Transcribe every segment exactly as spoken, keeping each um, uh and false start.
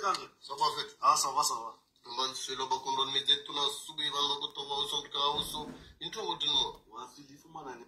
Ça va, en fait ? Ah, ça va, ça va. Mba ntsilo bakondwa ni meze tuna subi ba mba kutowa uso mbuka uso. Intro ngo dino. Wasili fumana ni.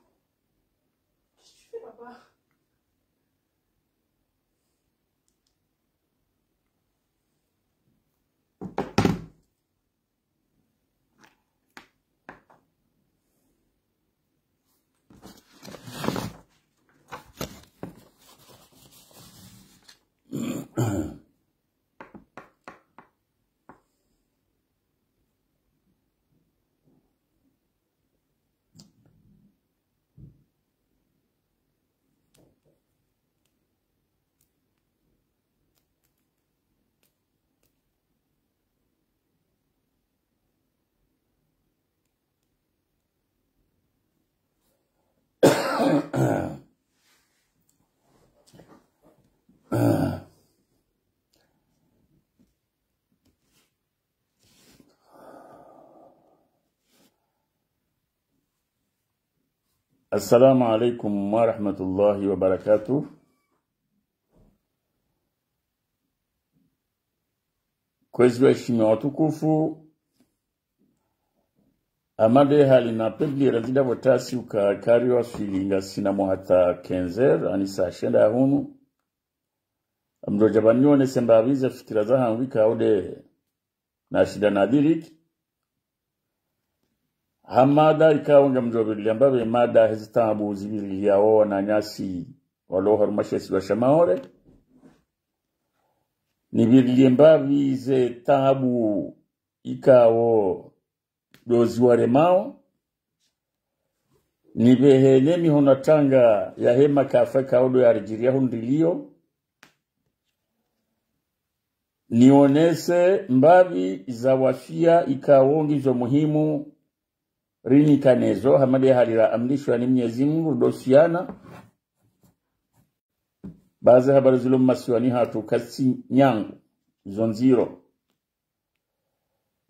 السلام عليكم ورحمة الله وبركاته. Kwezi waheshimiwa watukufu, hama de hali na pebli razida votasi uka kari waswili ngasina mo hata quinze heures, ani saa shenda ya hunu. Ngamdjo dja pvanu nionese mbapvi ze fikira zahangu ikao de na shida na dhiriki. Ha mada ikao ngamdjo pvirilia mbapvi mada hezi taabu zipvirilia wo wananyasi walo harumwa she isiwa sha Maore. Nipvirilie mbapvi ze taabu ikao ndo ziwaremao. Nipvehe ne mihono tanga yahe makafa ikao ndo yaridjiriya hundriliyo. Nionese mbapvi za waswiya ikao ngizo muhimu rinike nezo, hama de hali raamrishwa ni Mnyezi Mungu ridoswiyana. Ba ze habari zilo masiwani hatru kazitsi nyangu, zo ndziro.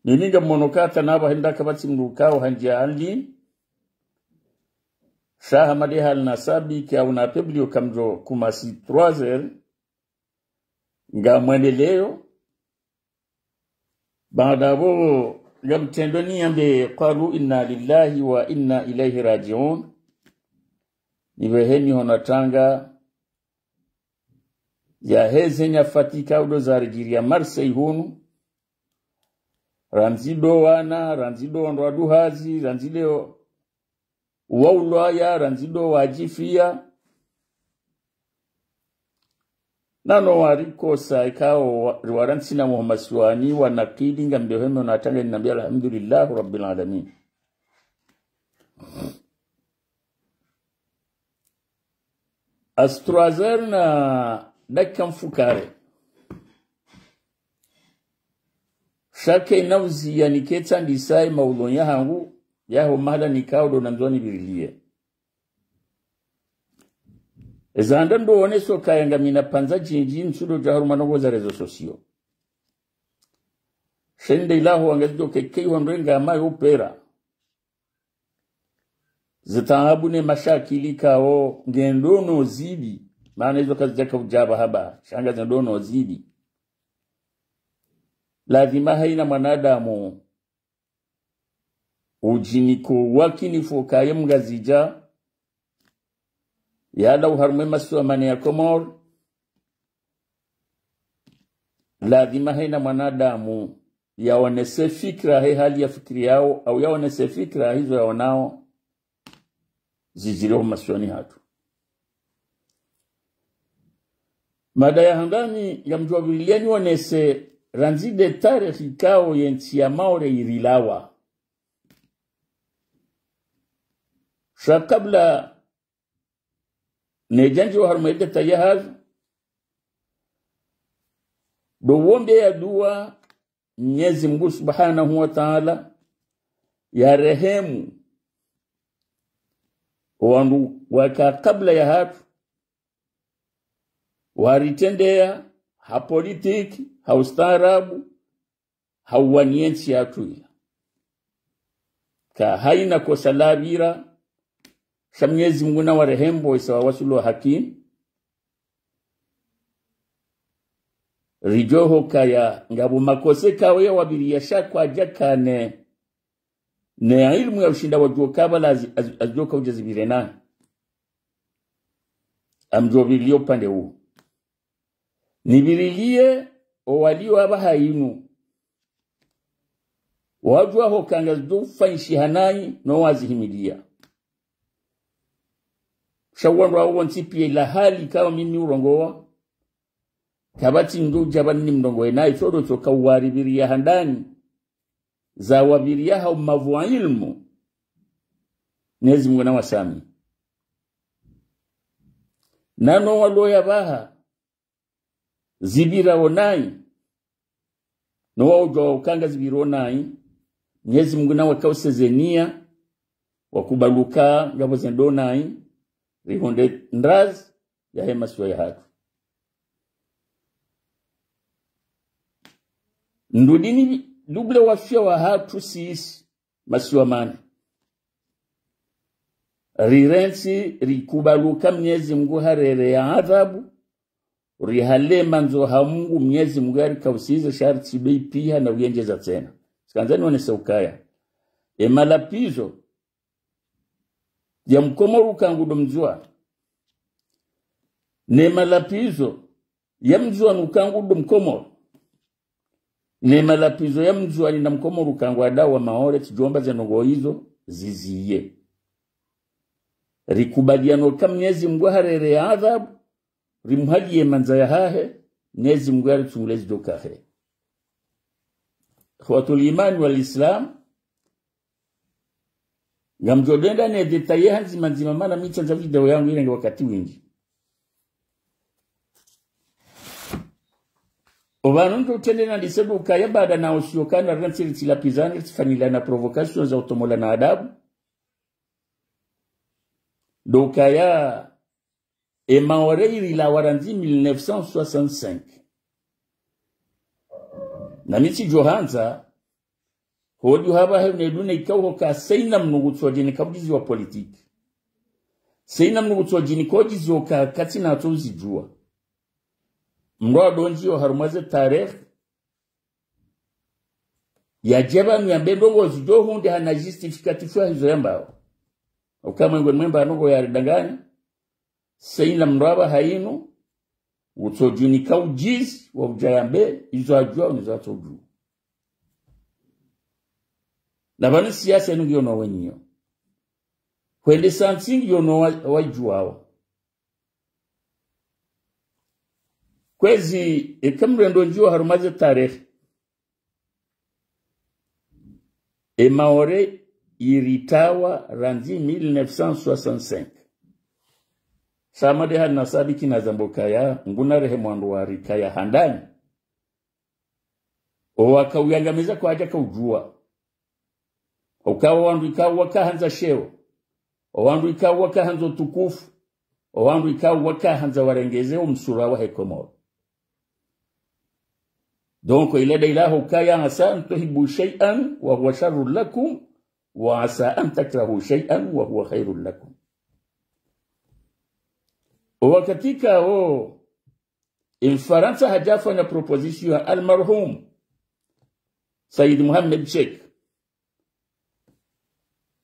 Mimi ngamono kata na pvahenda kapvatsi mndru kao handjiya anli. Sha hama de hali na sabi kia una pebli uka ngamdjo kumasi trois heures. Ngamwendeleo. Baada pvo ngamtrendo niyambe قالوا إنا لله وإنا إليه راجعون. Nipvehe mihono tanga yaheze nyafati ikao ndo zaridjiriya Marseille hunu. Randzi ndo wana, randzi ndo wandru waduhazi, randzi ndo waulwaya, randzi ndo wadjifiya. Nano warikosa ikao wa-, warantsina mo masiwani wanakili ngamdjo hema na tanga ninambiya الحمد لله رب العالمين. Asi trois heures na dakika mfukare. Sha ke nauziya niketsa ndisaye mauloni yahangu, yaho mahala nikao ndo nandzo nipvirilie. Eza handa ndo oneso kaya ngamina pvandza djindji ntsudo dja harumwa ndrongoo za réseaux sociaux. She nde ilaho wangazidjo kekei wandru wenga amayo upera. Zitaabu ne mashakili ikao ngendao no zidi, mana izo kazidjaka udja pvahaba, sha ngazendao no zidi. Lazima haina mwanadamu udjinike wakinifu kaye mngazidja, yalawa harumwa masiwa mane ya Komori, lazima haina mwanadamu yaonese fikira he hali yafikiriyao, au yaonese fikira hizo yaonao zidjiriyo masiwani hatru. Mada ya handani ngamdjo pvirilia nionese randzi de tarehi ikao yentsi ya Maore irilawa. Sha kabla nedjandjiwa harumwa ye détail yahazo, ndo wombeya dua Mnyezi Mungu Subhanahu wa Ta'ala yarehemu wandru waka kabla yahatru, waritrendeya ha politiki, ha ustaarabu, ha uwaniya entsi yahatru iya. Ka haina kosa lapvira, sha Mnyezi Mungu nawarehemu isa wawasulu hakini. Ridjo hukaya ngapvo makosa kawo ya wapviriya sha kwadjakana ne ilmu ya ushinda wadjuwa kabla azi-, azi-, azidjoka udja zipvire nayi. Ngamdjo pvirilia upande wu. Nipvirilie owalio apvaha inu. Wadjuwa hukaya ngazidjo ufanyishiha nayi no wazihimilia. Sha wandru wawo wontsi piya ila hali kawo mimi urongowa. Kapvatsi ndro udja pvanu nimrongowe nayi, tsodo tsoka uwaripviriya handani. Zawapviriya ha umavu wa ilmu. Mnyezi Mungu nawasamihi. Na no waloya pvaha zipvira wo nayi. No waudjuwa ukaya ngazipviro nayi. Mnyezi Mungu nawakawuse zeniya. Wakubali uka ngapvo zendo nayi. Rihundre ndrazi yahe masiwa yahatru. Ndudini double wasia wahatru sisi masiwa mane. Rirentsi rikubali uka Mnyezi Mungu harere ya adhabu, rihale mandzo ha Mungu Mnyezi Mungu yarikawusize sha ritsidwe ipiha na uyendjeza tsena. Tsikandza nionese ukaya. E malapvizo ya Mkomori uka ngudo Mndzuwani. Ne malapvizo ya Mndzuwani uka ngudo Mkomori. Ne malapvizo ya Mndzuwani na Mkomori uka ngwandao wa Maore, tsidjomba ze ndrongoo izo ziziye. Rikubaliana uka Mnyezi Mungu harere ya adhabu, rimhaliye mandza yahahe, Mnyezi Mungu yaritsungule zidjo kahe. Ikhwatul imani wal Islam, ngamdjo hwenda ne détail ha ndzima ndzima mana mi tsandza video yangu irenge wakati windji. Opvanu ndjo utrende na ndise ndo ukaya baada na usio kana rantsi ritsilapvizane ritsifanyilana provocation za utomola na adabu. Ndo ukaya e Maore irilawa randzi mille neuf cent soixante-cinq. Na mi tsidjo handza, hodjo hapvaha he ne dune ikao hoka seyina mnungu tsodjini ka udjizi wa politiki. Seyina mnungu tsodjini ka udjizi oka katsina tso uzidjuwa. Mndru ado ndjiyo harumwa ze tarehi. Yadje pvanu yambe ndrongoo zidjo hundre hana justificatif ya hizo yambao. Uka mwengoni mwe mba ndrongoo yaridanganya. Seyina mndru apvaha inu, utsodjunika udjizi, wa udja yambe, izo adjuwa, nizo atsodjuwa. Na pvanu siyasa inu ngiyo no wenyewe. Hwendesa ntsi ngiyo no wa-, wadjuwao. Kwezi, eka mrendo ndjiyo harumwa ze tarehi. E Maore iritawa randzi mille neuf cent soixante-cinq. Samade hana sabiki na zambo kaya, nguna rehemu wandru warikaya handani. Owaka uyangamiza kwadjaka udjuwa. Ukawa wandru ikao waka handza sheo. Owandru ikao waka handza utukufu. Owandru ikao waka handza warengeze omsura wahe Komoro. Donc, ile nda ilaho kaya عسى أن تحبوا شيئا وهو شر لكم وعسى أن تكرهوا شيئا وهو خير لكم. Owakati kao, Mfarantsa hadja hafanya proposition ya almarhum Said Mohamed Cheikh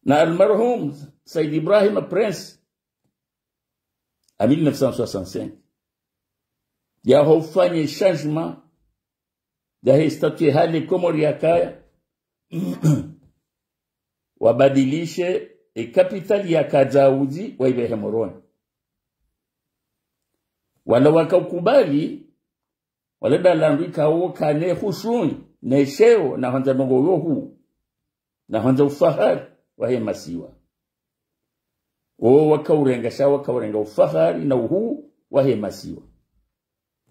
na almarhum Said Ibrahim Prince, en mille neuf cent soixante-cinq. Yaho ufanye changement yahe statut hale Komori yakaya, wabadilishe e capitale ya Kadzauzi, waipvehe Moroni. Wala waka ukubali, wala nda landru ikao kane hushuni, ne sheo, na handza ndrongoo yo huu, na handza ufahari wahe masiwa. Wo waka urenga, sha waka urenga ufahari na uhuu wahe masiwa.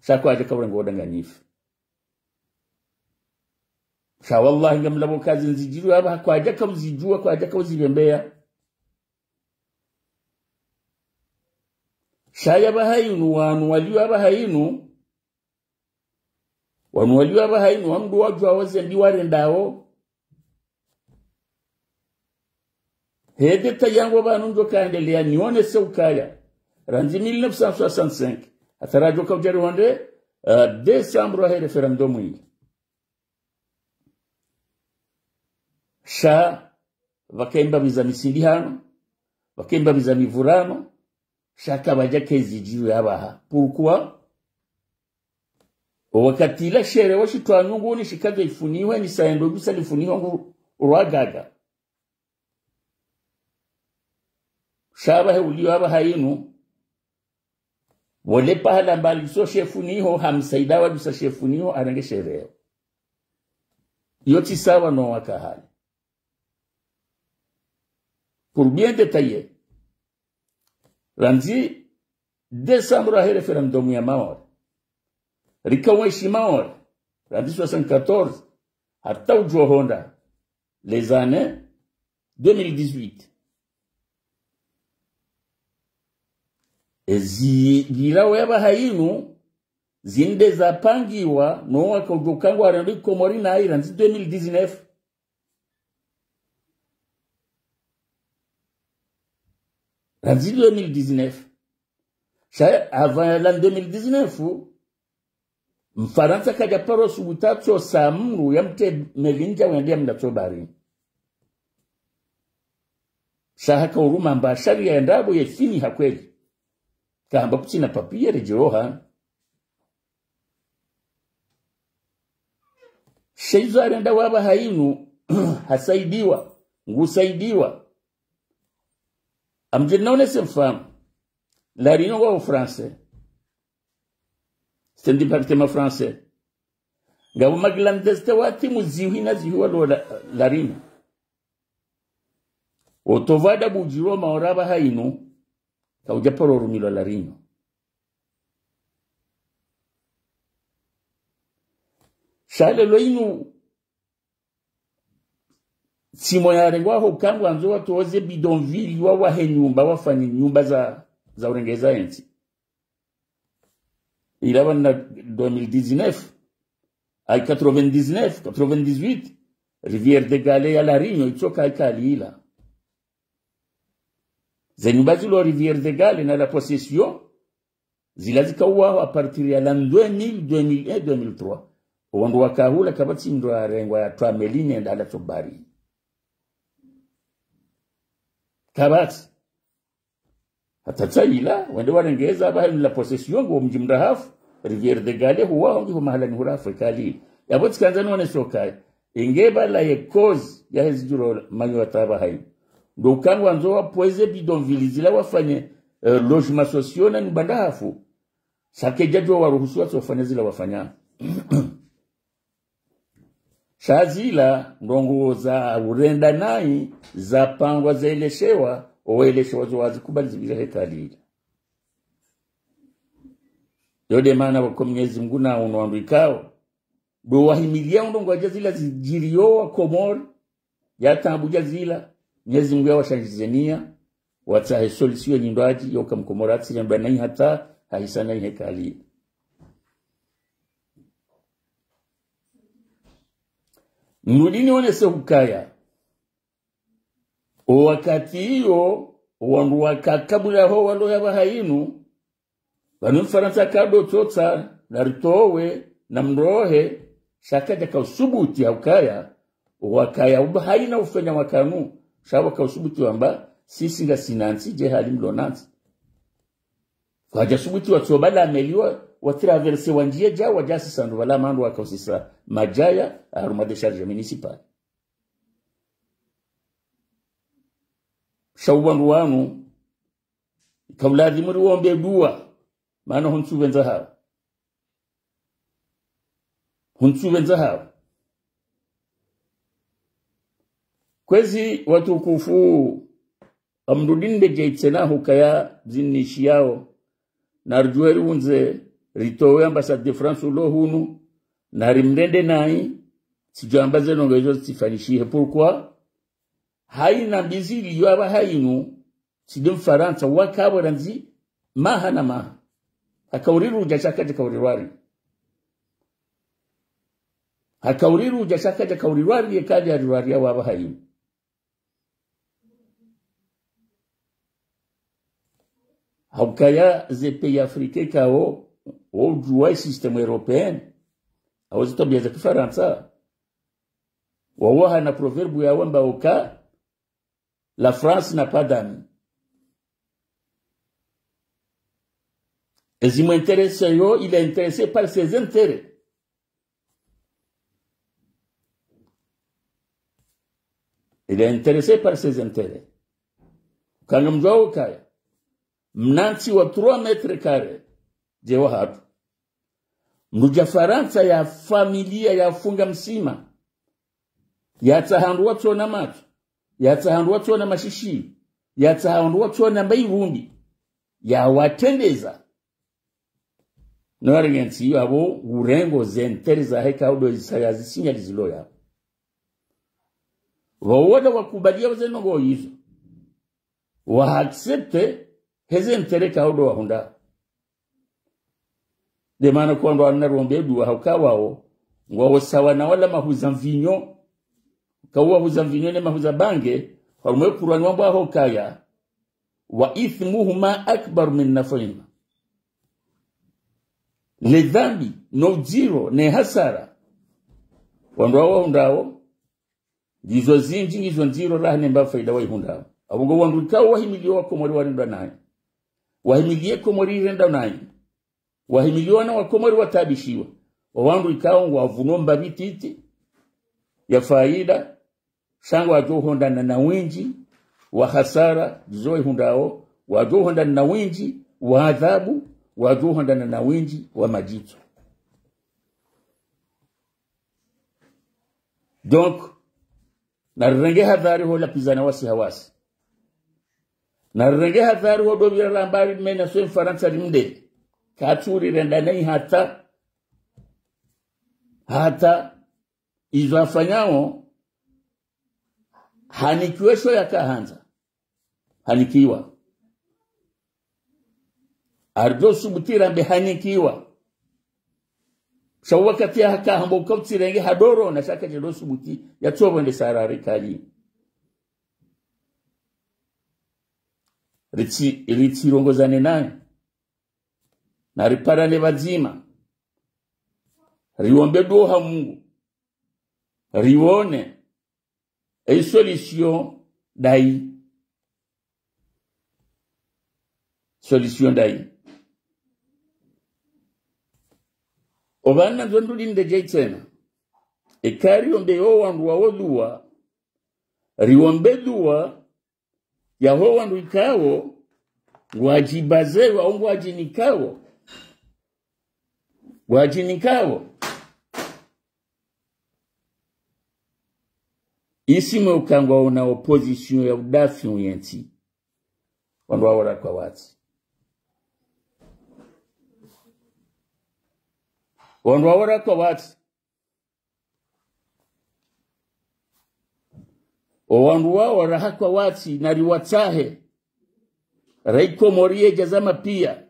Sha kwadjaka urenga udanganyifu. Sha wallahi ngamlapvo kazi nzidjiri apvaha kwadjaka uzidjuwa, kwadjaka uzipvembeya. Sha ya apvaha inu, wanu walio apvaha inu, wanu walio apvaha inu, wandru wadjuwa waze mbi warendao. He détail yangu pvanu ndjo kaendelea nionese ukaya. Randzi mille neuf cent soixante-cinq. Hata radjo kaudjari wande, eh, décembre wahe référendum ile. Sha, pvakaemba pviza misindihano, pvakaemba pviza mivurano, sha kapvadja kezi djiru ya pvaha. Pourquoi? O wakati ila shere wa shitwa nyunguni shikadja ifuniho, ni saendo bisa lifuniho ngu rwagaga. Sha pvahe uliyo apvaha inu, pvole pahala mbali so shefu niho, hamsaidia wa bisa shefu niho, arenge shereo. Iyo tsi sawa no wakahale. Pour bien détailler, randzi décembre wahe référendum ya Maore, rika wenshi Maore, randzi soixante-quatorze, hata udjo honda les années deux mille dix-huit. Ezi pvira we apvaha inu, zinde zapangiwa, no waka udjo kangwa randzi Komori na ira, randzi deux mille dix-neuf. Randzi deux mille dix-neuf. Sha, avant ya l'an deux mille dix-neuf, Mfarantsa kadja paro subutu tso sa mndru ya mtre meli ndja wende ya mnda tso bahari. Sha haka uruma mba sharia ya ndrabo ye fini ha kweli. Kahamba kutsina papier djiroha. Sha izo arenda wapvaha inu, hasaidiwa, ngusaidiwa. Amdje naonese mfano. La Réunion wa Ufransa. C'est un département français. Ngapvo ma clandestins wa timu zihwi na zihwi walo La, La Réunion. Otovada budjiro Maore apvaha inu, kaudja paro rumilwa La Réunion. Sha leo inu, tsimo yarengwa ho kangwa ndzo watoze bidonville wa wahe nyumba wafanye nyumba za, za urengeza entsi. Ila pvanu deux mille dix-neuf, ay quatre-vingt-dix-neuf, quatre-vingt-dix-huit, Rivière des Galets ya La Réunion, itsoka ikali ila. Ze nyumba zilo Rivière des Galets na La Possession, zila zikauwaho à partir ya l'an deux mille, deux mille un, deux mille trois. Owandru wakahula kapvatsi mndru arengwa ya twa meli nenda ala tso bahari. Kapvatsi. Hata tsa ila, wende warengeza apvaha inu La Possession, ngo mdji mrahafu, Rivière des Galets, huwaho ngiho mahala ni hurafu ikali. Yapvo tsikandza none sokaya. Inge pvala ye cause ya hezi djiro manyo wa taba hayi. Ndo ukangwa ndzo wapvweze bidonville zila wafanye, eh, logements sociaux na nyumba ndrahafu. Sha kedjadjo waruhusu watsofanya zila wafanya. Sha zila ndrongoo za urenda nayi zapangwa zaeleshewa, oweleshewa zo wazikubali zipvira hekali ila. Yo nde maana wako Mwenyezi Mungu na uno wandru ikao ndo wahimilia undrongoo wadja zila zidjiriyo wa Komori, ya taabu dja zila, Mwenyezi Mungu yawashanjize nia, watsahe solution nyindji, yoka Mkomori atsirendwa nayi hata hahisa nayi hekali. Nirudi nionese hukaya, o wakati iyo, wandru waka kabula ho walo ya pvaha inu, pvanu Mfarantsa kado tsotsa, na ritowe, na mrohe, sha kadjaka usubuti ya ukaya, wakaya uba haina ufenya wakanu, sha waka usubuti wamba, sisi ngasina ntsi, dje hali mlo na ntsi. Kwadja subuti watsoba la meli wa, wa traverse wa ndziya dja, wadja sisa ndru pvala mandru waka usisa madjaya, harumwa décharge municipale. Sha uwandru wanu, ika uladhimu riwombe dua, mana huntsu pvendza hawo. Huntsu pvendza hawo. Kwezi watukufu, amrudi ndedje itsena hukaya zinishi yawo. Na ridjuwe riundze, ritowe ambassade de France ulo hunu, na rimrende nayi, tsidjwamba ze ndrongoo izo zitsifanyishihe. Pourquoi? Haina mbizi iliyo apvaha inu, tsi nde Mfarantsa, waka pvo randzi maha na maha. Haka urirudja sha kadjaka urirwari. Haka urirudja sha kadjaka urirwari, yekali arirwari ya wapvaha inu. Haukaya ze pays africains kawo, wo udjuwa i système européenne, awo zitwabiya za kifarantsa. Wawo wana proverbe yawamba uka, la France n'a pas d'amis. Ezi mwintéresseyo, il est intéressé par ses intérêts. Il est intéressé par ses intérêts. Kanga mdjuwa ukaya, mna ntsi wa trois mètres carrés, dje wahatru. Mdru dja Farantsa ya familia ya funga msima. Yatsaha wandru watsona matso. Yatsaha wandru watsona mashishi. Yatsaha wandru watsona mba ivumbi. Yawatrendeza. No warenge ntsi iyo apvo urengo ze intérêt zahe kaudo zisa ya zisinyali zilo yapvo. Wawo ndo wakubaliya ze ndrongoo izo. Wa accepter heze intérêt kaudo wahundra. Nde mana kwandza wana rombe dua hauka wawo, ngwawo sawa na wala mahuza mvinyo, kawahuza mvinyo ne mahuza bange, harumwa Kur'ani wamba hukaya, وإثمهما أكبر من نفعهما. Le dhambi, no udziro, ne hasara, wandru wawo wahundrawo, ngizo zindji, ngizo ndziro raha ne mba faida waihundrawo. Apvo ngo wandru ikao wahimiliya wa Komori warendwa nayi. Wahimiliya Komori irendwa nayi. Wahimiliya wana wa Komori wataabishiwa. Wo wandru ikao ngwavunao mba pvi titi ya faida, sha ngwadjo hondana na windji wa hasara, ngizo waihundrawo, ngwadjo hondana na windji wa adhabu, ngwadjo hondana na windji wa madjitso. Donc, narirenge hadhari ho lapvizana wasi ha wasi. Narirenge hadhari ho dopvira lamba ri mena swe Mfarantsa ri mde. Katsu rirenda nayi hata, hata izo afanyao, hanikiwe sho yakahandza. Hanikiwa. Arido subuti rambe hanikiwa. Sha wakati yahaka hamba uka utsirenge hadoro na sha kadjado subuti yatsobo nde sarari kali. Ritsi, ritsi rongozane naye. Nariparane pvadzima. Riombe dua ha Mungu. Rione. Eyi solution ndayi. Solution ndayi. Opvanu ndzo nduli ndedje tsena. Eka riombe yo wandru wawo dua. Riombe dua yaho wandru ikao ngwadjibazewa, ngwadjinikao. Ngwadjinikao. Isi mwe uka ngwaona opposition ya udafi uyentsi. Wandru wawo rakwa watsi. Wandru wawo rakwa watsi. Owandru wawo rahakwa watsi nariwatsahe. Rayi Komori yedja zama piya.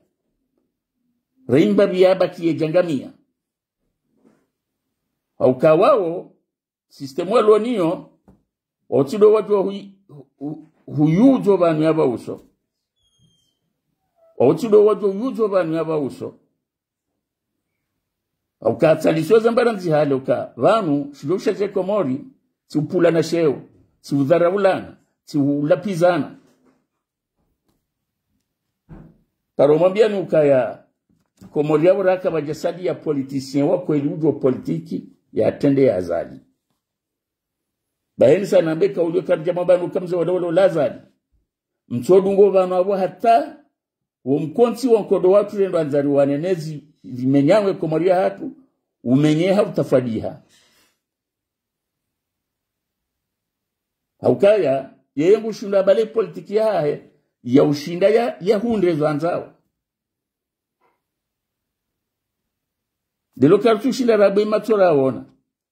Rayi mbapvi yabaki yedja ngamiya. Hauka wawo, système walo niyo, wawo tsi ndo wadjo hu-, hu-, huyudzo pvanu yapva uso. Wawo tsi ndo wadjo huyudzo pvanu yapva uso. Hauka tsalisio zambara ndzihale uka pvanu, shidjo sha she Komori, tsi upvulana sheo, tsi udharaulana, tsi ulapvizana. Paro mwambiyani ukaya Komori yapvo raka pvadjasadi ya politicien wa kweli udjo politiki, yatrende ya Azali. Baheni sana mbe ka ulio karidja mwambanu uka mze wala wala ula Azali. Mtsodu ngo pvanu apvo hata, wo mkontsi wa nkodo watru rendo andzari wanenezi, limenyawe Komori yahatru, umenyeha utafadiha. Haukaya, yeye ngushindra bale politiki yahahe, ya ushinda ya, ya hundre zo andzao. Ndelo karitsu shinda rabwe matso rawona.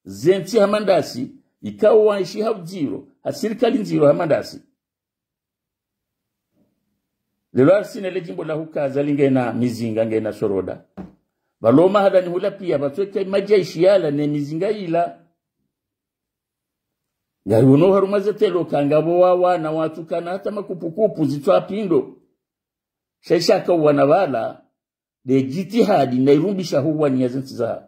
Zentsi hama ndasi, ikao waishi ha udziro, ha sirikali ndziro hama ndasi. Lelo arsine le jimbo la hukaza lingena mizinga ngena soroda. Pvalo mahala ni hula piya, pvatsweka madjaishi yala ne mizinga yila. Ngari wono harumwa ze telo kanga pvo wawana watukana hata makupukupu zitswa pindo. Sha ishaka uwana pvala, nde djitihadi na irumbisha huwaniya zentsi zahawo.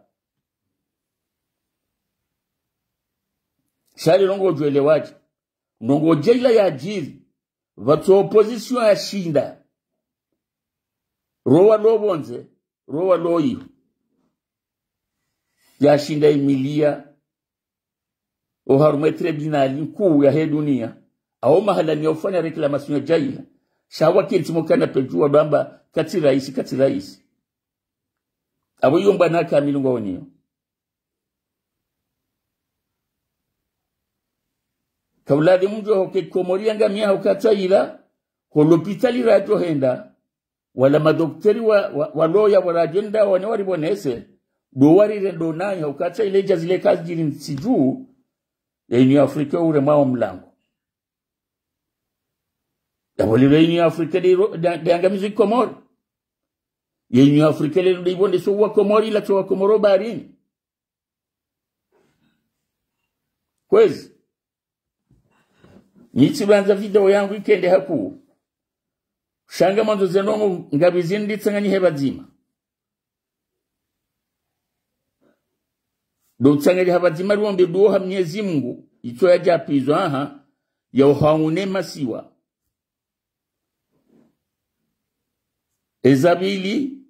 Sha lelo ngodjo elewa dje, ndrongoo dje ila yadjiri, pvatsu opposition yashinda. Ro walo pvondze, ro walo iho. Yashinda imiliya oharumwa e tribunal nkuu yahe duniya, au mahala ni ya ufanya réclamation ya djaila. Sha wakentsi mo canapé dju wado amba katsi raisi, katsi raisi. Apvo iyo mbwana kamili ngwaoniyo. Kaulazimu mdjuwe hauka Komori yangamiya hauka tsi ila, ho lopitali radjo henda, wala madokteri wa, wa, waloya waradjo enda wane waripvonese, ndo warirendo nayi hauka tsi ila idja zile kazidjiri ntsi dju, ye Union Africaine uremwa wo mlango. Yapvo lelo ye Union Africaine nde iro, nde, nde yangamizo Komori. Ye Union Africaine lelo nde ipvondeso wa Komori, ilatso wa Komori baharini. Kwezi. Mi tsi pvandza video yangu ikende hakuu. Sha ngamandzo ze ndrongoo ngapvi zinditsanganyihe pvadzima. Ndo utsanganyiha pvadzima riombe duo ha Mnyezi Mungu, itso yadjapvizwa aha, ya uhaune masiwa. Eza pvili,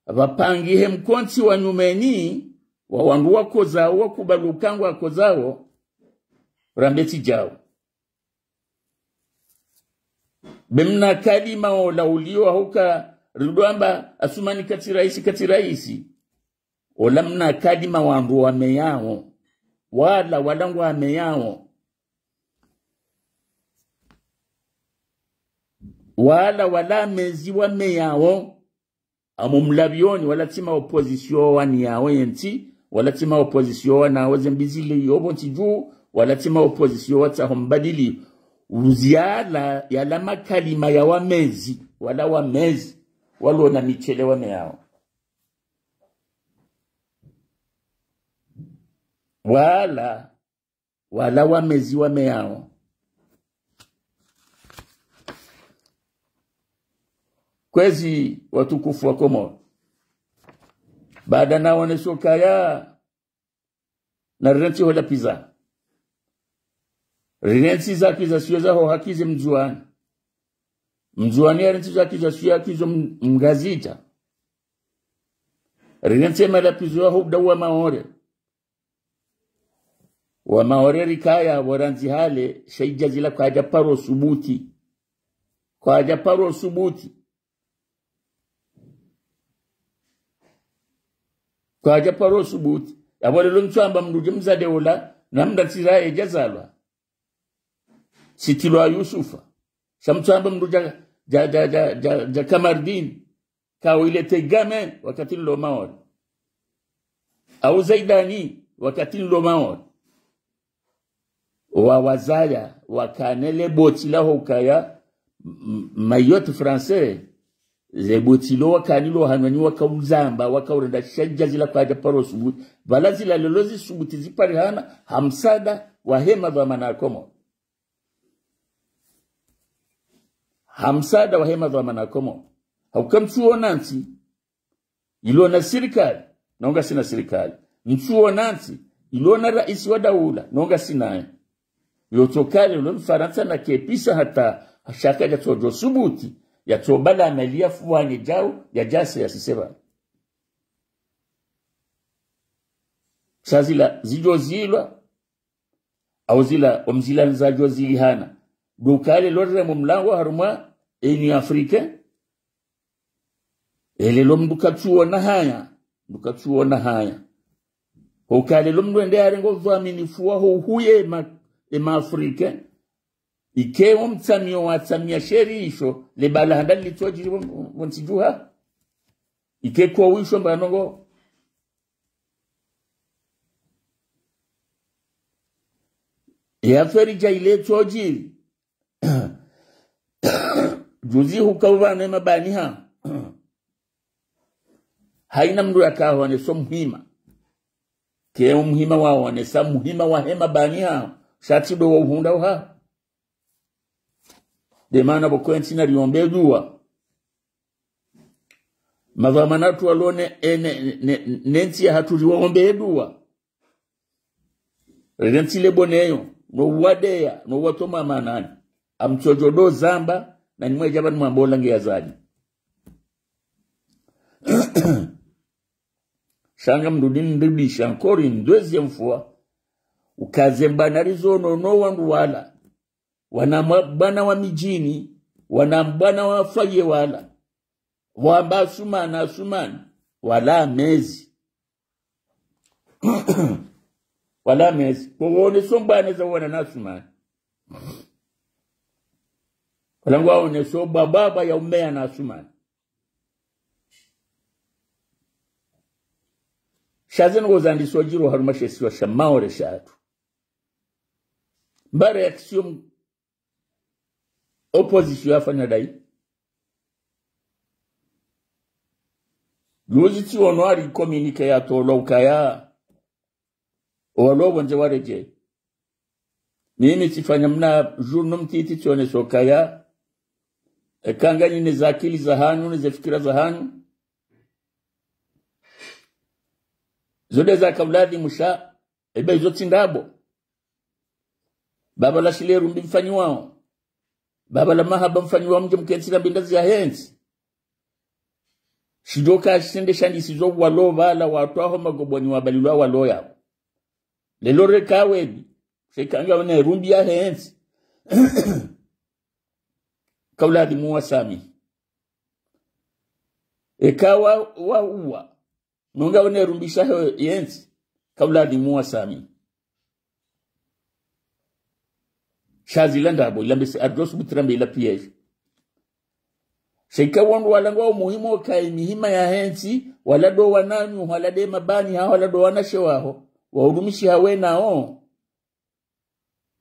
pvapangihe mkontsi wa nyumeni, wa wandru wakozawo, wakubali uka ngwakozawo, rambe tsi djawo. Be mna kalima ola uliyo hauka rido amba Asumani katsi raisi, katsi raisi. Ola mna kalima wandru wameyawo. Wala, wala ngwameyawo. Wala, wala mezi wameyawo. Amu mlavioni, wala tsi ma opposition waniyawo yentsi, wala tsi ma opposition wanawo zembi zile yopvo ntsi dju, wala tsi ma opposition watsaho mbadili. Uzi yala, yala makalima ya wamezi, wala wamezi, walo na michele wameyawo. Wala, wala wamezi wameyawo. Kwezi watukufu wa Komori. Baada naoneso kaya, na rirentsi ho lapviza. Rirentsi za accusation zaho haki ze Mndzuwani. Mndzuwani yarentsi za accusation ya haki zo m-, Mngazidja. Rirentsi malapvizo yaho udawu wa Maore. Wa Maore rikaya pvo randzi hale, sha idja zila kwadja paro subuti. Kwadja paro subuti. Kwadja paro subuti. Yapvo lelo mtsu amba mndru dje mzade ola, na mndru atsira yedja zalwa. Sitilwa Yusufa. Sha mtsu amba mndru dja, dja, dja Kamardini. Kawile Tegame wakati nlo Maore. Au Zaidani wakati nlo Maore. Wa wazaya, wakane le boti laho ukaya, m-, m-, maillot français, le boti lo wakani lo hanwani wakauzamba, wakaurenda sha idja zila kwadja paro subuti. Pvala zila lelo zisubuti ziparihana, ha msaada wahe madhwamana ya Komori. Ha msaada wahe madhwamana ya Komori. Hauka mtsuona ntsi, ilo na sirikali, no ngasina sirikali. Mtsuona ntsi, ilo na raisi wa daula, no ngasinaye. Yo tso kale, lo Mfarantsa na kepvisa hata sha kadja tsodjo subuti, ya tso bala amali ya fuwanye djau, ya djase ya siseba. Sha zila, zidjo zilwa, au zila, omzila nzadjo zilihana. Ndo ukaya lelo riremo mlango harumwa Union Africaine. Elelo mndru katsuona haya, mndru katsuona haya. Hukaya lelo mndru ende yarengo udhwaminifu waho uhuye ema, ema Africaine. Ike wo mtsamio watsamia sheri isho, le bala handa litsodjiri pvo, pvo ntsi djuha. Ike ko wisho mba ndrongoo. Ye affaire dja ile tsodjiri. Juzi huka upvanu ema bani ha. Haina mndru yaka haonesa muhima. Ke umuhima waonesa muhima wahe mabani ha. Sha tsi ndo wa uhundra uha. Nde mana pvo kwentsi na riombe dua. Madhwamana hatru walo ne, e, ne, ne, ne ntsi yahatru riwaombe dua. Rentsi le boneyo, no wadeya, no watoma manani. Amtsodjo do zamba, na nimwedja pvanu mwambe ola nge Azali. Sha ngamdjo nirudi, nirudishe encore une deuxième fois. Uka ze mbwana rizo no, no wandru wala. Wana mwa-, mbwana wa midjini, wana mbwana wa foyer wala. Wamba Asumani, Asumani. Wala mezi. Wala mezi. Ko wone so mbwana za wana na Asumani. Wala ngwaone so baba ya umeya na Asumani. Sha zinu ngozandisa djiro harumwa she isiwa sha Maore shatru. Mba réaction opposition yafanya dayi. Juzi tsiono hari communiqué yatolwa ukaya owalo pvondze waredjeyi. Mimi tsifanya mna journaux mtiti tsionesa ukaya, eka nganyi ne zakili zahanyu, ne ze fikira zahanyu, zo nde zaka uladhimu sha, eba izo tsi ndrabo. Baba la shile rumbi mfanyiwao. Baba la mahaba mfanyiwao, mdje mkentsi na mbinda ziya hentsi. Shidjoka shende shandisizo walo pvala watwaho magoboni wabalilwa walo yao. Lelo reka webi, sha eka ngawe ne rumbi ya hentsi. Ka uladhimu wasamihi. Eka wa, wa uwa. Nunga wene rumbi sha he yentsi, ka uladhimu wasamihi. Sha zila ndrabo, ila mbese ardos butrambe ila piège. Sha eka wandru wala ngwao muhimu kayi mihima ya hentsi, wala ndo wananyaho, wala nde mabani haho, wala ndo wanashe waho, wa urumishi hawe nao.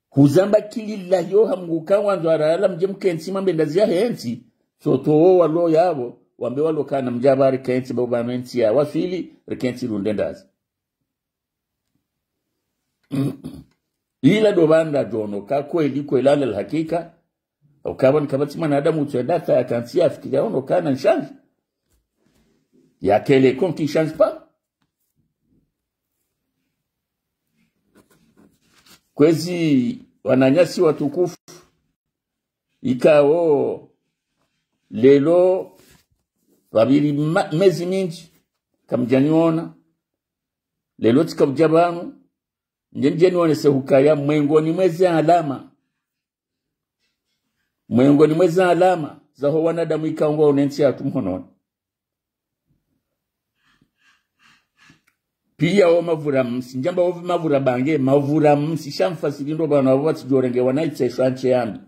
Huzamba kili layo ha Mngu ka wandzo arala mdje mkentsi mambe ndazi ya hentsi, soto wo walo yapvo, wambe walo kana mdja pva rikentsi pvapvo pvanu entsi ya waswili, rikentsi runde ndazi. Ila ndo pvanda djono, ka kweli, kweli ala la hakika, ukapvo nikapvatsi mwanadamu utswenda hata yakantsi yafikiri yaono kana nshandji. Ya kele konki nshandji pa. Kwezi wananyasi watukufu, ikao lelo pvapviri ma-, mezi mindji, kamdjaniona, lelo tsika udja pvanu, ndje ndje nionese hukaya mwengoni mwezi alama. Mwengoni mwezi alama zaho wanadamu ikao ngwaone ntsi yatru mhononi. Piya wo mavura msi, ndjamba wo mavura bange, mavura msi, sha mfasiri ndo pvanu apvo pvatsidjorenge wana itsesho anche yambi.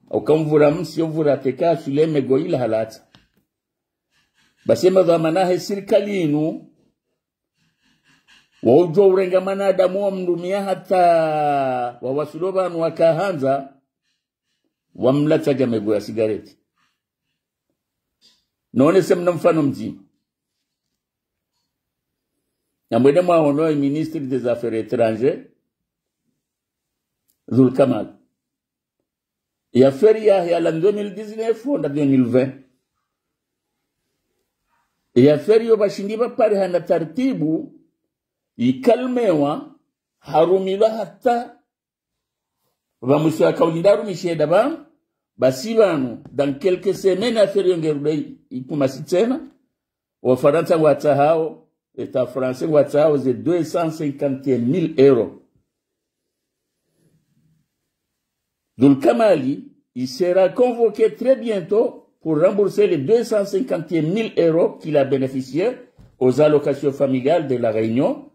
Uka mvura msi, yo mvura teka, sule mego ila halatsa. Basi madhwamana he sirikali inu, wa udjo urenga mwanadamu wa mdumia hata wa waswilo pvanu waka handza, wa mlatsa dja mego ya sigareti. Nonese mna mfano mdzima. Na mwende mwaono ye ministre des Affaires étrangères, Dhul Kamal. Ye affaire ya, ya la deux mille dix-neuf honda deux mille vingt. Ye affaire yo pvashindi pvapare hana tartibu, ikalmewa, harumilwa hata, pvamwiso yaka ulinda arumishe nda pvanu, basi pvanu, dans quelques semaines affaire yo ngerudi ikumasi tsena, Wafarantsa ngwatsahao, État français ngwatsahao ze deux cent cinquante et un mille euros. Dhul Kamali, il sera convoqué très bientôt pour rembourser les deux cent cinquante et un mille euros qu'il a bénéficié aux allocations familiales de la Réunion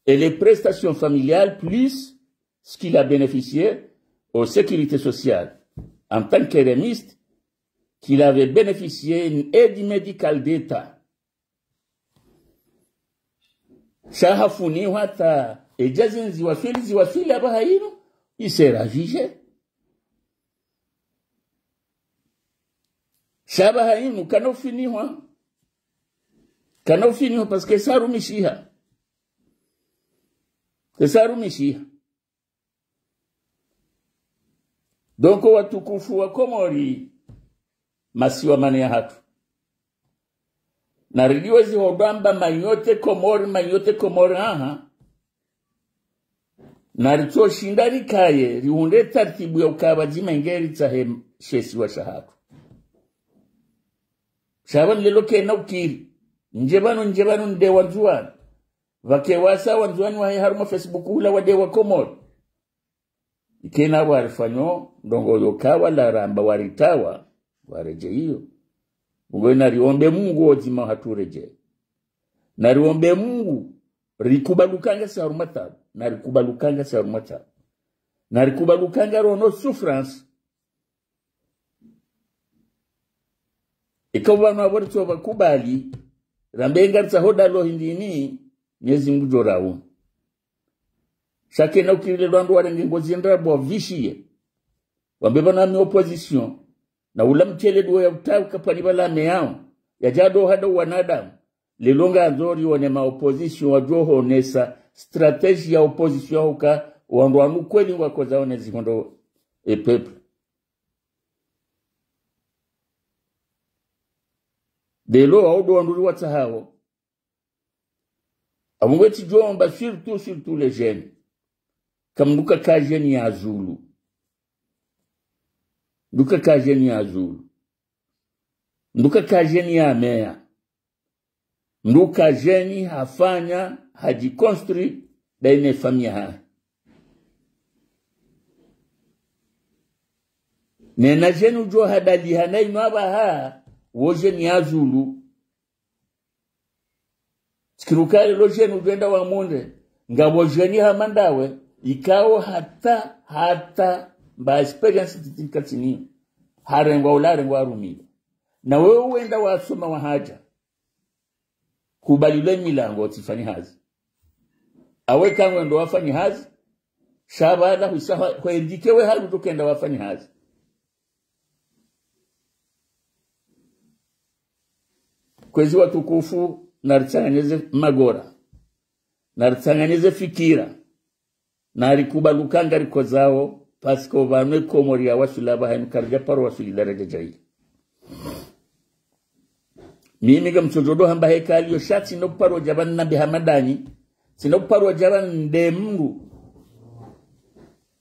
et les prestations familiales, plus ce qu'il a bénéficié aux sécurités sociales en tant qu'eremiste, qu'il avait bénéficié une aide médicale d'État. Sha hafunihwa ta, edja zindzi waswili, ziwaswili apvaha inu, il sera jugé. Sha apvaha inu, kana ufunihwa. Kana ufunihwa, parce que sa rumishiha. Sa rumishiha. Donc, watukufu wa Komori, masiwa mane yahatru. Na ridiwe zihodwamba manyote Komori, manyote Komori, aha. Na ritsoshinda rikaye, rihundre tartibu ya ukaya pvadzima ngeri tsahe she isiwa shahatru. Sha pvanu leo kena ukiri. Ndje pvanu, ndje pvanu nde Wandzuwani. Pvake wasa Wandzuwani wahe harumwa Facebook hula wade Wakomori. Ikena warifanyo ndrongoo yoka wala ramba waritawa, waredjeyi iyo. Ngwe nariombe Mungu wodzima hatru redjeyi. Nariombe Mungu, rikubaluka ngasi harumwa tabu, narikubaluka ngasi harumwa tabu. Narikubaluka ngarono souffrance. Ika pvanu apvo ritsopvakubali, rambe ngaritsaho dalo hindrini, Mwenyezi Mungu djo rawu. Sha kena ukiri leo wandru warenge ngozi ndrabo wavishiye. Wambe pvanu ami opposition. Na ula mtele duwo ya utawu kapvani pvala ame yawo. Yadja do hada wanadamu. Leo ngandzo rione ma opposition wadjo honesa stratégie ya opposition huka wandru wanu kweli ngwakozao ne zihondo e peuple. Leo wao ndo wandru riwatsahao. Apvo ngwe tsidjomba surtout, surtout les jeunes. Ka mndru kaka jeune ya zulu. Mndru kaka jeune ya zulu. Mndru kaka jeune ya meya. Mndru ka jeune hafanya, hadjiconstruit, daine famille yahahe. Nena jeune udjo hadaliha na inu apvaha, wo jeune ya zulu. Tsikiri uka leo jeune udjo enda wa mundre, ngapvo jeune hama ndawe, ikao hata, hata, mba expérience titi nkatsini, harengwa ula harengwa harumilwa. Na wewe wenda wasoma wahadja. Kubalilwe milango tsifanyi hazi. Awe kangwe ndo wafanyi hazi, sha pvala husa hwa-, hwendike we halu tokenda wafanyi hazi. Kwezi watukufu, naritsanganyeze magora. Naritsanganyeze fikira. Narikubaluka ngarikozao, parce que pvanu e Komori ya waswili apvaha inu karidja paro waswili daradja djayili. Mimi ngamtsodjo do hamba heka liyo sha tsina uparo dja pvanu nambe hama ndanyi, tsina uparo dja pvanu nde mndru.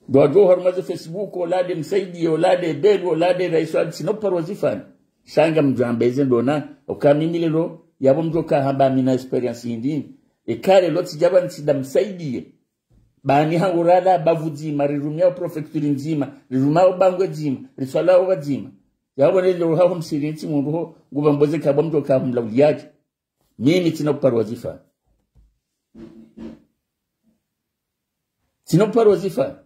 Ndo wadjo harumwa ze Facebook, ola nde Msaidie, ola nde Belou, ola nde Raisi wa, tsina uparo zifanya. Sha ngamdjo hamba eze ndona, uka mimi leo, yapvo mdjo ka hamba mi na expérience hindrini. Eka leo tsidja pvanu tsi nda Msaidie. Bani hangu rala bavu dzima, rirumia o préfecture ndzima, rirumia o Bangwe dzima, riswala o pvadzima. Yapvo nende uhaho msirini tsi mundru ho, ngupva mboze kabwa mndru ka humla uliaje. Mimi tsina uparo wazifa. Tsina uparo wazifa.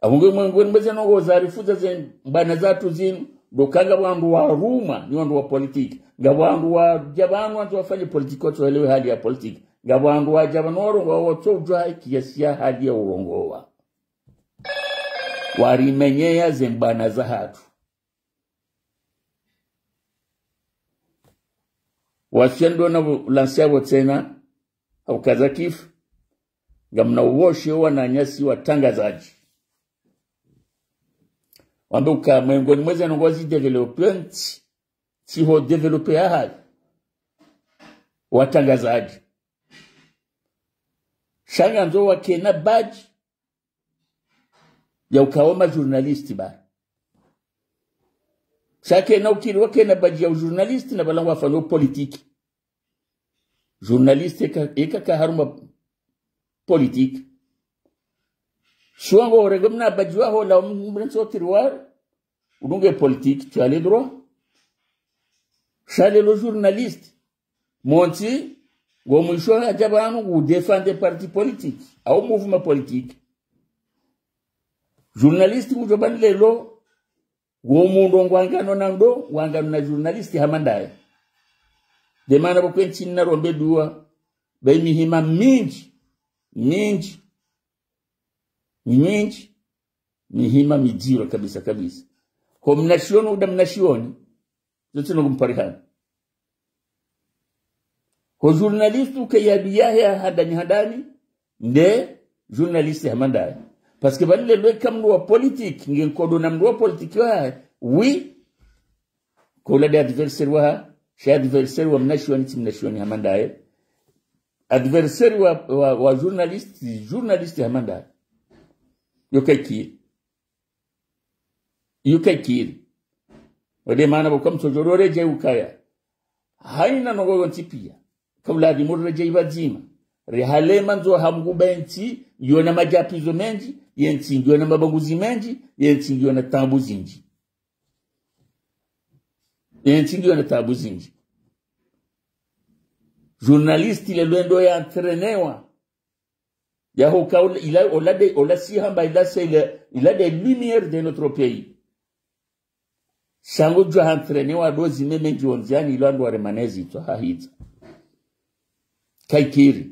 Apvo ngwe mwe-, ngwe mweze ndrongoo zarifudza ze mbwana zatru zinu, ndo uka ngapvo wandru warumwa ni wandru wa politiki. Ngapvo wandru wadja pvanu wandru wafanye politiki, watsoelewe hali ya politiki. Ngapvo wandru wadja pvanu warongowa watsoudjuwa kiasi ya hali ya urongowa. Warimenyeya ze mbwana zahatru. Wasiendo na vu-, lansi yapvo tsena, haukaza kifu, ngamna uwoshe wananyasi watrangazadji. Wambe uka mwengoni mweze ndrongoo zi développement, tsi ho développer ya hali. Watrangazadji. Sha ngandzo wakena badge, ya ukao ma journaliste ba. Sha kena ukiri wakena badge ya u journaliste na pvala ngwafanyao politique. Journaliste eka, eka ka harumwa politique. Sha wango orenge mna badge waho la mrenso tiroir, udunge politique, tu as le droit. Sha leo journaliste, montsi, ngo mwisho hadja pvanu ngu défendre parti politique, au mouvement politique. Journaliste ngudjo pvanu leo, ngo mundru ngwangano na ndo, ngwangano na journaliste hama ndaye. Nde mana pvo kwentsi narombe dua, be mihima mindji, mindji, mindji, mihima midziro kabisa kabisa. Ho mnashioni uda mnashioni, zontsi no kumparihana. Ho journaliste uke ya biyahe ya handani handani, nde journaliste hama ndaye. Parce que pvanu leo eka mndru wa politique, nge nkodo na mndru wa politique wahe, oui, kola nde adversaire wahe, Sha adversaire wa mnashioni tsi mnashioni hama ndaye. Adversaire wa, wa, wa journaliste, journaliste hama ndaye. Yo kaikiri. Yo kaikiri. Wade mana bo kamtsodjo redjei ukaya. Haina ndrongoo yontsi piya. Kaula adi murredjei pvadzima. Rihale mandzo ha mguba yentsi, yona madjapvizo mendji, yentsi yona mabanguzi mendji, yentsi yona taabu zindji. Yentsi yona taabu zindji. Journaliste leo ndo ya entraînewa. Yaho ka ula, ila, ula de, ula si hamba ila se ila, ila de lumière de notre pays. Sha ngodjo ha entraînewa ndo zime mendji ondziani ilo ndo waremanezi to hahidza. Kaikiri.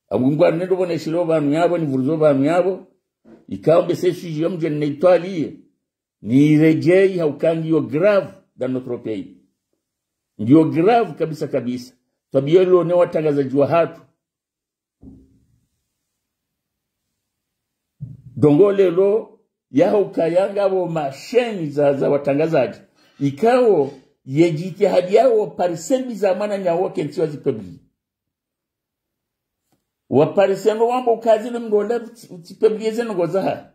Abu ngwa nendo pvoneshelo pvanu yapvo, nipvurizo pvanu yapvo. Ikao mbe se sujet yo mdje neitwaliye. Niredjei hauka ngiyo grave dans notre pays. Ngiyo grave kabisa kabisa. Twabiya lo ne watrangazadji wahatru. Ndrongoo leo, yaho ukaya ngapvo masheni za, za watrangazadji. Ikao, ye djitihadi yawo, parise mbi za mwananyawo kentsi wazipublie. Waparise ngo wambo ukazi ne mngola uti, utipublie ze ndrongoo zaha.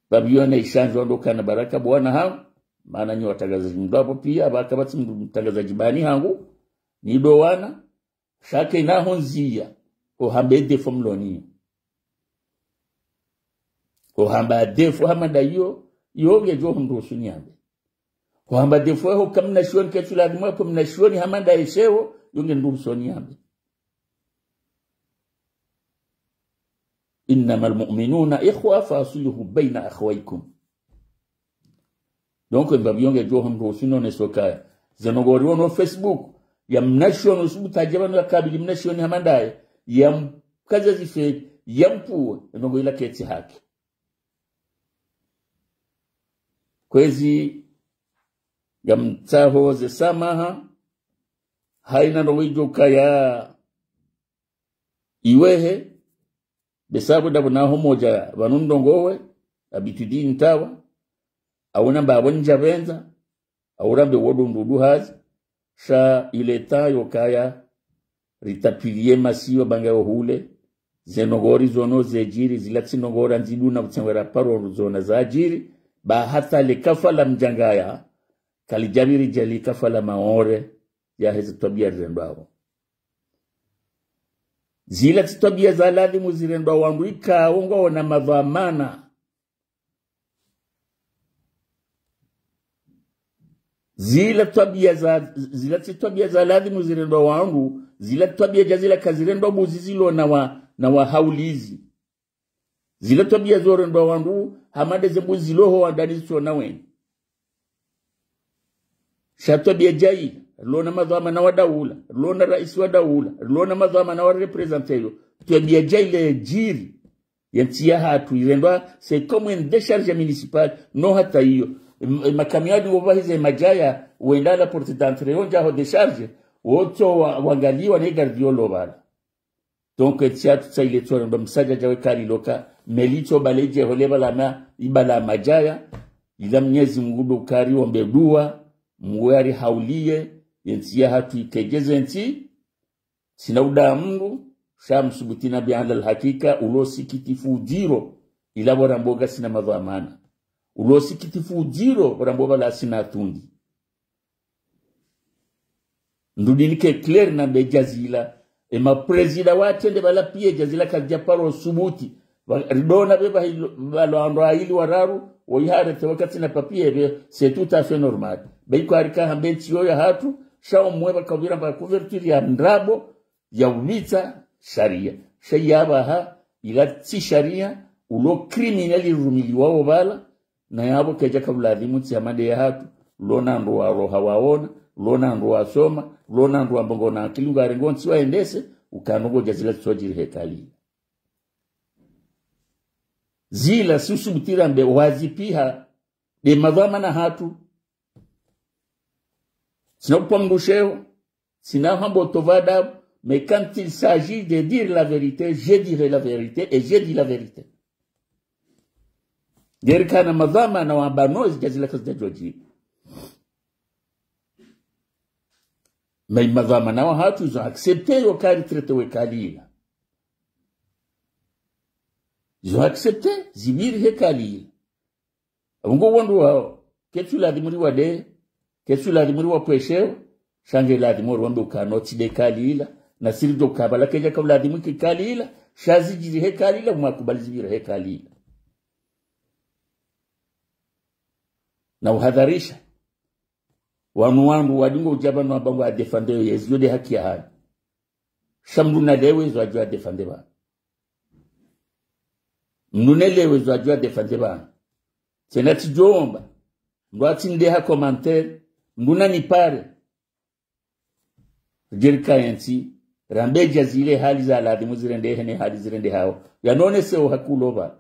Pvapviyo na ishandjwa ndo kana baraka bo wana hangu, mana nyi watrangazadji mdru apvo piya, pvaka pvatsi mdru mtrangazadji bani hangu, ni ndo wana, sha ke na hondziya, ohamba e défaut mloniyo. Ohamba défaut hama ndayo, yo ngedjo hundru usuni yambe. Ohamba défaut ho ka mnashioni ketsu ladhimu ko mnashioni hama ndaye shewo, yo ngendru usuni yambe. إنما المؤمنون إخوة فأصلحوا بين أخويكم. Donc, mbapvi yo ngedjo hondro usuni no ne sokaya. Ze ndrongoo riwono Facebook, ya mnashioni usubutu adje pvanu yakabili mnashioni hama ndaye, yamkaza zifedi, yampvuwe, ndrongoo ila kaitsi haki. Kwezi, ngamtsaho ze samaha, haina ndrongoo idjo kaya iwehe, be sabu ndapvo naho modja pvanu ndrongoo we, habitude ntawa, au namba apvo ndjapvendza, au rambe wo ndo ndudu hazi, sha il est temps yo kaya, ritapviliye masiwa banga yo hule, ze ndrongoo rizono zedjiri, zila tsi ndrongoo randzi duna kutsengwera paro rizono zadjiri, ba hata le kafa la Mdjangaya, kalidjapviri dja li kafa la Maore, yahe ze twabiya zirendwawo. Zila tsi twabiya za ladhimu zirendwa wandru ikao ngwaona madhwamana. Zila twabiya za, zila tsi twabiya za ladhimu zirendwa wandru, zila twabiya dja zila kazirendwa mbuzi zilo na wa, na wahaulizi. Zila twabiya zorendwa wandru, hama nde ze mbuzi zilo ho wandani zitsona weni. Sha twabiya djayi, rilo na madhwamana wa daula, rilo na raisi wa daula, rilo na madhwamana wa représenter yo. Twabiya djayi le djiri, ye ntsi yahatru irendwa, c'est comme une décharge municipale, no hata iyo. M-, makamiyo adi ngo pvahize madjaya, wenda à la porte d'entrée, yo ndja ho décharge, wotso wa, wangaliwa ne garde yo lo pvala. Donc, ntsi yahatru tsa ile tsore ndo msadjadja we kari loka, meli tso bale dje hole pvala ma, ipvala madjaya, ila Mnyezi Mngu ndo kari ombe dua, Mngu yari hauliye, ye ntsi yahatru ikedjeze ntsi, sina uda Mngu, sha msubuti na bi ala alhakika, ulo sikitifu udziro, ila pvo rambo ngasina madhwamana. Ulo sikitifu udziro, pvo rambo pvala sina tundi. Ndrudi nike clair nambe djazila. E ma président watrende pvala piya djazila kalidja paro subuti. Pva-, ridona be pvahilo, pvalo wandru wayili wararu, wo iharete wakati na papier be, c'est tout à fait normal. Be iko harika hambe ntsi yo yahatru, sha omwe pvaka pvira mba couverture ya ndrabo, ya upvitsa, sharia. Sha yapvaha, ila tsi sharia, ulo criminel irumiliwa wo pvala, na yapvo kedja kabuladhimu ntsi hama nde yahatru, lo na ndo waroha waona, lo na ndo wasoma, lo na ndo wamba ngona akili ngarengo ntsi waendese, ukano ngodja zila tsodjiri hekali. Zila si usubutu rambe wazipiha, nde madhwamana hatru. Sina upva mdru sheo, sina hamba utowa adabu, mais quand il s'agit de dire la vérité, je dirai la vérité et je dis la vérité. Ngerikana madhwamana wamba no, zidja zila kazidja djodjiri. Mais madhwamana wahatru, ils ont accepté yo ka ritraité we kalila. Ils ont accepté, zipviri he kalila. Apvo ngo wandru wao, ketsu ladhimu riwade, ketsu ladhimu riwapvwesheo, sha nge ladhimu riwambe ukana tsi de kalila, na si ridjo kabala kedja ka uladhimu ki kalila, sha zidjiri he kalila, umakubali zipviri he kalila. Na uhadharisha. Wanu wandru wadungo udja pvanu wamba ngwa défendre yo yezi, yo de haki yahanyu. Sha mndru nalewe zo adjo défendre pvanu. Mndru nelewe zo adjo défendre pvanu. Tsena tsidjomba. Mndru atsindeha commentaire. Mndru nanipare. Djerika yentsi, rambe dja zile hali za ladhimu zirendehe ne hali zirendehao. Yanonese o hakulo pva.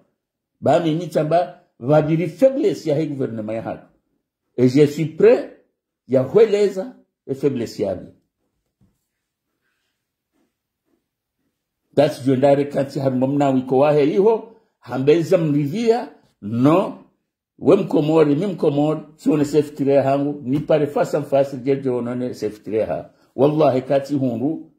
Ba mimi tsamba, pvapviri faiblesse yahe gouvernement yahatru. Et je suis prêt ya hweleza e faiblesse yapvi. Tasi djo ndare kantsi harumwa mna wiko wahe iho, hambe za mridhia, non, we Mkomori, mi Mkomori, tsionese fikira yahangu, nipare face en face, dje djo nonese fikira yaha. Wallahi, katsi hundru,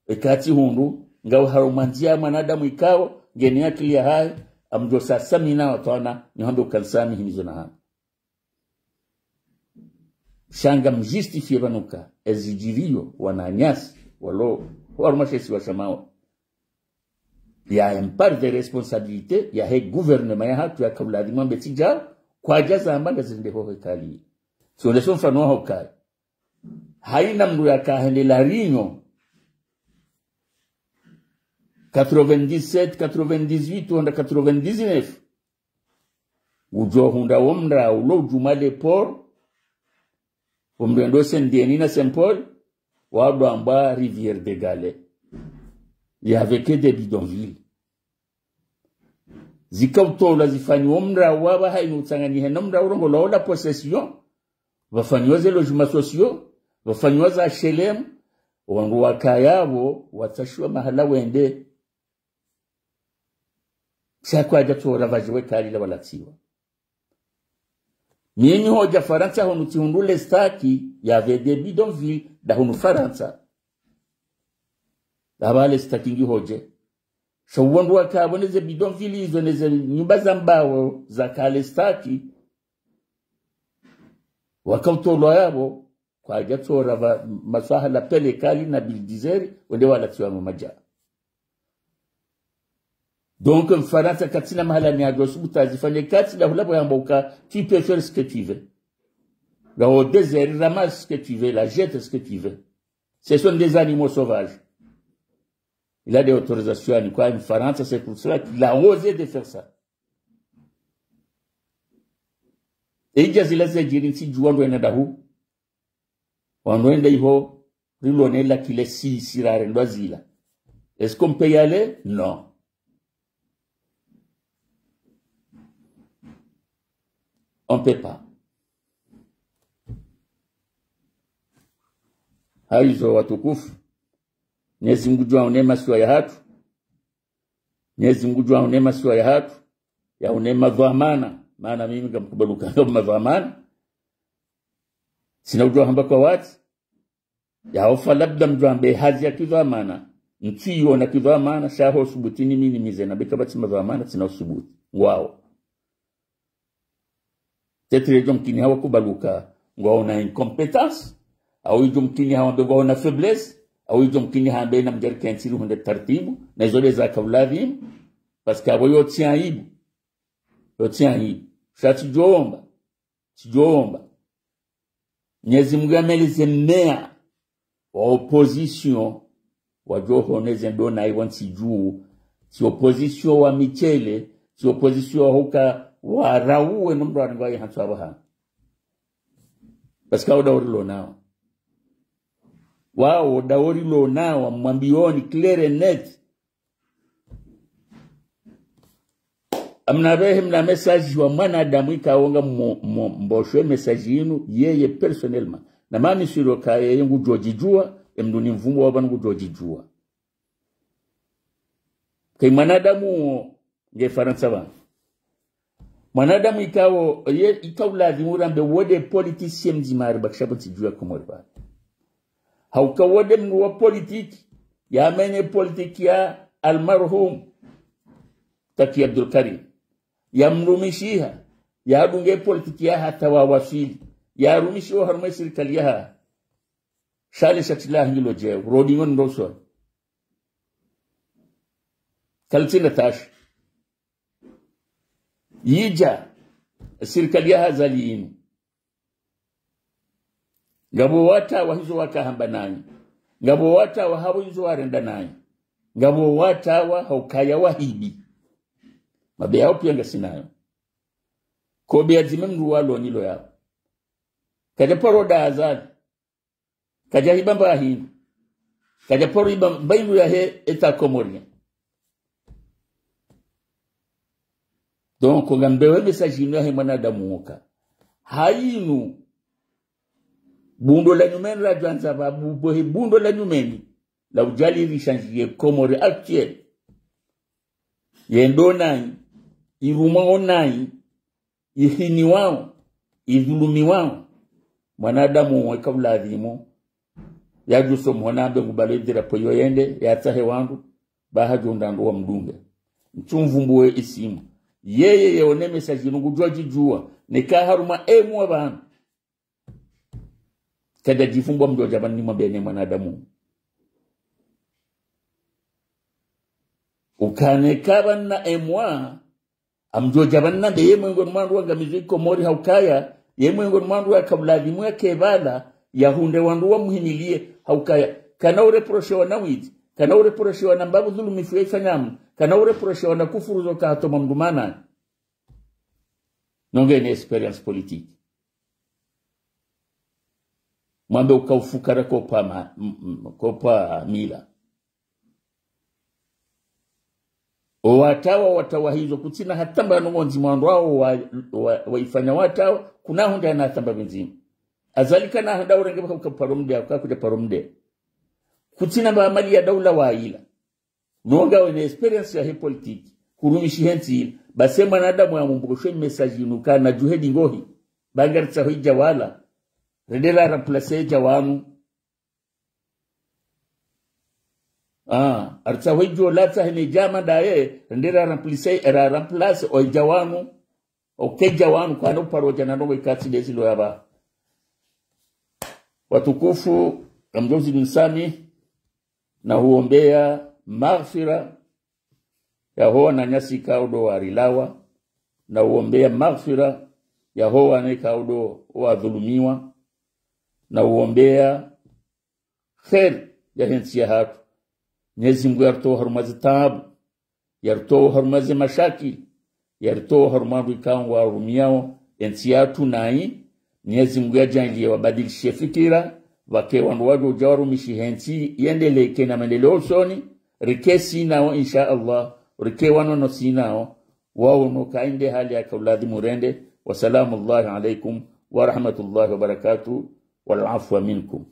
e katsi hundru, ngau harumwa ndzia mwanadamu ikao, ngeni akili yahahe, amdjo sa samina watwana, nihambe ukansami himizo na hama. Sha ngam justifié pvanu ka, ezidjiriyo, wananyasi, walo, harumwa she isiwa sha Maore. Il y a une part de responsabilité, yahe gouvernement yahatru yaka uladhimu ambe tsi djao, kwadja zamba ngazirende ho he kalila. Tsioneso mfano waho kaya. Haina mndru yaka hende La Réunion, quatre-vingt-dix-sept, quatre-vingt-dix-huit, hwenda quatre-vingt-dix-neuf. Udjo hundra wo mraya ulo udjuma le port, wo mraya ndo Saint-Denis na Saint-Paul, wadjo amba Rivière des Galets. Il y avait que des bidonvilles. Zika utolwa zifanyiwa wo mraya wa pvaha inu utsanganyihe no mraya urongolwa wo la possession, pvafanyiwa ze logements sociaux, pvafanyiwa za H L M, wandru wakaya pvo, watsashiwa mahala wende. Sha kwadja tsora pvadjiwe kalila walatsiwa. Mimi hodja Farantsa hunu tsihundru le staki, il y avait des bidonvilles, da hunu Farantsa. Apva le staki ngihodje. Sha wandru waka pvo neze bidonvilles izo neze nyumba za mbao zaka le staki. Waka utolwa yapvo, kwadja tsora pva maswaha la pele kali na bulldozer, wende walatsiwa mamadja. Donc, Mfarantsa katsina mahala ni adjo subutu azifanye katsi da hula pvo yamba uka, tu peux faire ce que tu veux. Va au désert, ramasse ce que tu veux, là, jette ce que tu veux. Ce sont des animaux sauvages. Il a des autorisations à quoi Mfarantsa, c'est pour cela qu'il a osé de faire ça. E idja zila zedjiri ntsi djuwa ndo ena dahu. Wandru wende iho, rilone la kile si, si rare ndo zila. Est-ce qu'on peut y aller ? Non. On peut pas. Hayizo watukufu. Mnyezi Mungu djuwa une masiwa yahatru. Mnyezi Mungu djuwa une masiwa yahatru. Ya une madhwamana. Mana mimi ngamkubaluka nga madhwamana. Tsina udjuwa hamba kwa wati. Ya ufa labda mdjuwa mbe hazi ya kidhwamana. Ntsi yona kidhwamana, sha ho subuti ni mimi mize na beka batsi madhwamana, tsina usubuti. Ngwawo. Tetre idjo mkini hawa kubaluka, ngwawo na incompétence, au idjo mkini hawa mbe ngwawo na faiblesse, au idjo mkini hawa mbe na mdjari kentsi ri hunde tartibu, na izo de zaka uladhimu, parce que apvo yo tsi aibu. Yo tsi aibu. Sha tsidjomba. Tsidjomba. Mnyezi Mungu yameleze meya wa opposition, wadjo honeze ndo na iwo ntsi dju, tsi opposition wa michele, tsi opposition wa huka wa rauwe no mdru wa ringwa yi hantsu apvaha. Parce que wawo da wori lo nawo. Wawo da wori lo nawo, mwambioni clair et net. Amna pvehe mna message wa mwanadamu ikao nga mo, mo, mbosho message inu, yeye personnellement. Na mami siro ka yeye ngudjo djidjuwa, e mdru ni mvumbo wa pvanu ngudjo djidjuwa. Ke mwanadamu wo, nge Farantsa pvanu. Mwanadamu ikao, ye, ikao ladhimu rambe wo nde politicien mdzima haribakisha pvo ntsi dju ya Komori pvanu. Hauka wo nde mndru wa politique, yamenye politique ya almarhum Taki Abdul Karim. Yamrumishiha, yadunge politique yaha hata wawaswili. Yarumishiwa harumwa sirikali yaha. Shale shatila hangilo djeo, rodingo ndo usoni. Kalitsina tashi. Yidja, sirikali yaha Azali inu. Ngapvo watawa hizo wakahamba nayi. Ngapvo watawa hapvo hizo warenda nayi. Ngapvo watawa haukaya wahibi. Mabe yao pia ngasinayo. Kobe ya dzime mndru walo nilo yao. Kadja paro da Azali. Kadja hiba mba hindru. Kadja paro hiba mba hindru yahe État comorien. Donc, ngambewe message inu yahe mwanadamu woka. Hayinu, bundo la nyumeni la djwandza pva, bu-, bu-, he bundo la nyumeni, la udjali rishanjiye Komori actuel. Yendo nayi, irumwa onayi, ihiniwao, idhulumiwao, mwanadamu weka uladhimu, yadjuso mhona ambe ngubalo idhira pvo yo yende, yatsahe wandru, baha djo ndandro wamdunge. Ntsumvumbuwe isimu. Yeye yeone message inu ngudjuwa djidjuwa, neka harumwa emu wa pvanu. Kadja djifumbwa mdjo dja pvanu nimwambe ne mwanadamu. Ukane ka pvanu na emu wa, amdjo dja pvanu nambe ye mwengoni mwa wandru wangamizo Ikomori haukaya, ye mwengoni mwa wandru yaka uladhimu yake pvala, yahundre wandru wamuhimiliye haukaya. Kana ureproshewa na widzi, kana ureproshewa na mbapvu dhulumifu ya ifanyamu, kana ureproshewa na kufuru zo kahatoma mndru mana. Nonge ne expérience politique. Mwambe uka ufukara kopa ma-, m-, m-, kopa mila. O watawa, watawa hizo, kutsina hata mba no ngondzi mwandru wao wa, wa, wa ifanya watawa, kuna hundra na hata mba mdzima. Azali kana handa urenge paka uka paro mde, uka kudja paro mde. Kutsina mba mali ya daula wa ila. Nonga wene expérience yahe politique, hurumishi he ntsi ila. Basi mwanadamu ya mumbushwe message inu kana djuhe dingohi. Banga ritsaho idja wala. Rendera remplace idja wanu. Ah, aritsaho idjo latsa hene djama daye, rendera remplace, era remplace o idja wanu. Oke idja wanu kwana uparo dja na ndrongo ikatsi dezi lo yaba. Watukufu, ngamdjo zidi nisamihi, na huombeya maghfira yaho wananyasi ikao ndo warilawa, na huombeya maghfira yaho wana ikao ndo wadhulumiwa, na huombeya kheri yahe ntsi yahatru. Mnyezi Mungu yaritowe harumwa zitaabu, yaritowe harumwa ze mashakili, yaritowe harumwa wandru ikao ngwarumiyao entsi yahatru nayi. Mnyezi Mungu yadjaanliye wabadilishe fikira, pvake wandru wadjo udja warumishihe ntsi yendelee ike na maendeleo usoni, rike si nao, insha Allah, rike wanono si nao, waono ka inde hali yaka uladhimu rende. Wasalamu Allahi alaikum wa rahmatullahi wa barakatuh, wal afwa minkum.